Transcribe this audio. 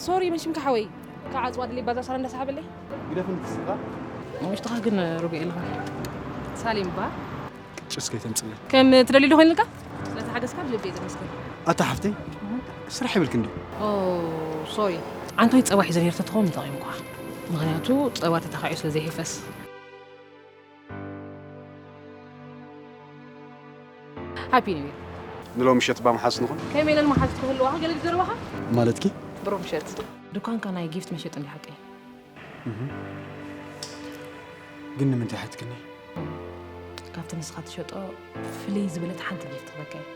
ሶሪ፣ መሽምካ ሓወይ። ካብ ዓጽዋ ድሌ ባዛ ሳራ እንዳሰሓበለይ። ግደፍን ትስኻ። ውሽጥኻ ግን ርጉእ የለኻ። ሳሌም ይበሃል። ጭስ ከይተምፅለይ። ከም ትደልዩ ዶ ኮይንልካ? ስለተሓገዝካ ብልቢ እየ ዘመስግን። ኣታ ሓፍተይ፣ ስራሕ ይብልክ እንዲ። ኦ፣ ሶሪ። ዓንቶይ ጸባ ሒዘ ነይረ ተትኸውን ምጠቒምኳ። ምኽንያቱ ጸባ ተተኻዒ ስለ ዘይሕፈስ። ሃፒ ኒው ይር። ንሎ ምሸት እባ መሓዝ ንኹን። ከመይ ኢለን መሓዝ ክህልዋኻ ገለ ድዘረባኻ? ማለትኪ? ብሮ ምሸት። ድኳንካ ናይ ጊፍት መሸጢ እንዲ ሓቀይ? ግን ንምንታይ ሓትክኒ? ካብቲ ንስኻ ትሸጦ ፍልይ ዝበለት ሓንቲ ጊፍት ክበካ እየ።